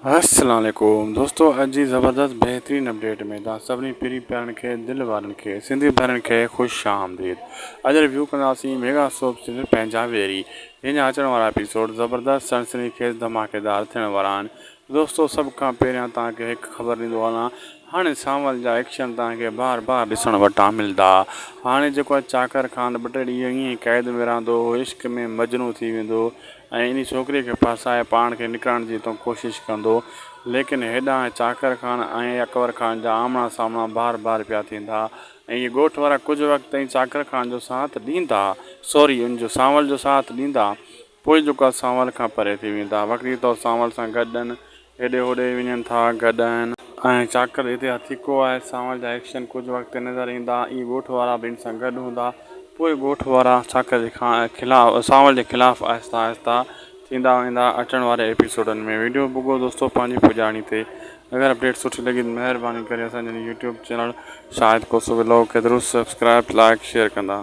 السلام عليڪم دوستو اڄ جي زبردست بهترين اپڊيٽ ۾ توهان سڀني پرين پيارن کي دل وارن کي سنڌي ڀائرن کي خوش آمديد اڄ ريويو ڪنداسين ميگا سوپ سيريل پنهنجا ويري جنهن جا اچڻ وارا ايپيسوڊ زبردست سنسني خيز ڌماڪيدار ٿيڻ وارا آهن دوستو سڀ کان پهريان توهان کي هڪ خبر ڏيندو هلان هاڻي سانول جا ايڪشن توهان کي بار بار ڏسڻ وٽان ملدا هاڻي جيڪو آهي چاڪر خان ٻه ٽي ڏينهن ائين ئي قيد ۾ رهندو عشق ۾ مجنون ٿي ويندو ۽ انهي ڇوڪريء کي ڦاسائي پاڻ کي نڪرائڻ جي اتان ڪوشش ڪندو. ليڪن هيڏانهن چاڪر خان ۽ اڪبر خان جا آمڻا سامڻا بار بار پيا ٿيندا ۽ اهي ڳوٺ وارا ڪجهه وقت تائين چاڪر خان جو ساٿ ڏيندا، سوري ان جو سانول جو ساٿ ڏيندا، پوء جيڪو آهي سانول کان پري ٿي ويندا. وقتي طور سانول سان گڏ آهن هيڏي هوڏي وڃن ٿا گڏ آهن. ۽ چاڪر هتي هٿيڪو آهي سانول جا ايڪشن ڪجهه وقت نظر ايندا اهي ڳوٺ وارا به ان سان گڏ هوندا پوء ڳوٺ وارا چاڪر جي خلاف سانول جي خلاف آهسته آهسته ٿيندا ويندا اچڻ واري ايپيسوڊن ۾ ويڊيو پڳو دوستو پنهنجي پڄاڻي تي اگر اپڊيٽ سٺي لڳي ته مهرباني ڪري اسان جي YouTube channel Shahid Khoso vlog کي ضرور سبسڪرائب لائڪ شيئر ڪندا.